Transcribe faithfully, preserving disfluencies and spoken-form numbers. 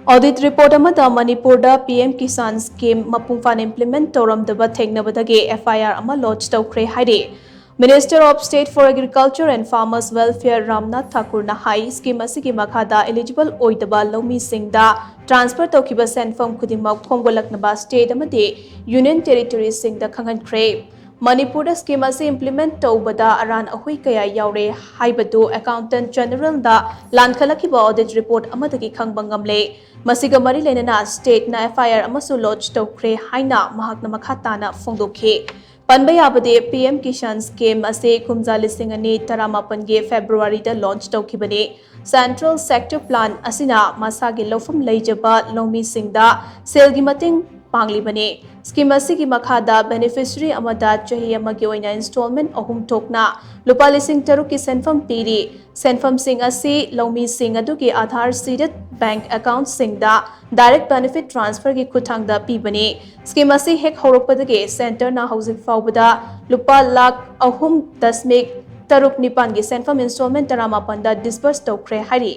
Audit report ꯑꯃꯗ ꯃꯅꯤꯄꯨꯔꯗ PM Kisan scheme ꯃꯄꯨꯡ ꯐꯥꯅ implement ꯇꯧꯔꯝꯗꯕ ꯊꯦꯡꯅꯕꯗꯒꯤ FIR ꯑꯃ lodge ꯇꯧꯈ꯭ꯔꯦ ꯍꯥꯏꯔꯤ꯫ Minister of State for Agriculture and Farmers Welfare Ramnath ꯊꯥꯀꯨꯔꯅ high, scheme ꯑꯁꯤꯒꯤ ꯃꯈꯥꯗ eligible ꯑꯣꯏꯗꯕ ꯂꯧꯃꯤꯁꯤꯡꯗ transfer ꯇꯧꯈꯤꯕ ꯁꯦꯟꯐꯝ ꯈꯨꯗꯤꯡꯃꯛ ꯈꯣꯝꯒꯠꯂꯛꯅꯕ state ꯑꯃꯗꯤ union territoryꯁꯤꯡꯗ ꯈꯪꯍꯟꯈ꯭ꯔꯦ꯫ ꯃꯅꯤꯄꯨꯔꯗ scheme ꯑꯁꯤ implement ꯇꯧꯕꯗ ꯑꯔꯥꯟ ꯑꯍꯣꯏ ꯀꯌꯥ ꯌꯥꯎꯔꯦ ꯍꯥꯏꯕꯗꯨ Accountant Generalꯗ ꯂꯥꯟꯈꯠꯂꯛꯈꯤꯕ audit report ꯑꯃꯗꯒꯤ ꯈꯪꯕ ꯉꯝꯂꯦ꯫ ꯃꯁꯤꯒ ꯃꯔꯤ ꯂꯩꯅꯅ stateꯅ FIR ꯑꯃꯁꯨ lodge ꯇꯧꯈ꯭ꯔꯦ ꯍꯥꯏꯅ ꯃꯍꯥꯛꯅ ꯃꯈꯥ ꯇꯥꯅ ꯐꯣꯡꯗꯣꯛꯈꯤ꯫ ꯄꯟꯕ ꯌꯥꯕꯗꯤ, PM Kisan scheme ꯑꯁꯤ ꯀꯨꯝꯖꯥ ꯂꯤꯁꯤꯡ ꯑꯅꯤ ꯇꯔꯥꯃꯥꯄꯟꯒꯤ Februaryꯗ launch ꯇꯧꯈꯤꯕꯅꯤ꯫ Central Sector Plan ꯑꯁꯤꯅ ꯃꯁꯥꯒꯤ ꯂꯧꯐꯝ ꯂꯩꯖꯕ ꯂꯧꯃꯤꯁꯤꯡꯗ ꯁꯦꯜꯒꯤ ꯃꯇꯦꯡ ꯄꯥꯡꯂꯤꯕꯅꯤ꯫ Scheme ꯑꯁꯤꯒꯤ ꯃꯈꯥꯗ beneficiary ꯑꯃꯗ ꯆꯍꯤ ꯑꯃꯒꯤ ꯑꯣꯏꯅ installment ꯑꯍꯨꯝ ꯊꯣꯛꯅ ꯂꯨꯄꯥ ꯂꯤꯁꯤꯡ ꯇꯔꯨꯛꯀꯤ ꯁꯦꯟꯐꯝ ꯄꯤꯔꯤ꯫ ꯁꯦꯟꯐꯝꯁꯤꯡ ꯑꯁꯤ ꯂꯧꯃꯤꯁꯤꯡ ꯑꯗꯨꯒꯤ Aadhaar seeded bank accountꯁꯤꯡꯗ direct benefit transferꯒꯤ ꯈꯨꯠꯊꯥꯡꯗ ꯄꯤꯕꯅꯤ꯫ Scheme ꯑꯁꯤ ꯍꯦꯛ ꯍꯧꯔꯛꯄꯗꯒꯤ centreꯅ ꯍꯧꯖꯤꯛ ꯐꯥꯎꯕꯗ ꯂꯨꯄꯥ ꯂꯥꯈ ꯑꯍꯨꯝ ꯗꯁꯃꯤꯛ ꯇꯔꯨꯛ ꯅꯤꯄꯥꯟꯒꯤ ꯁꯦꯟꯐꯝ installment ꯇꯔꯥꯃꯥꯄꯟꯗ disburse ꯇꯧꯈ꯭ꯔꯦ ꯍꯥꯏꯔꯤ꯫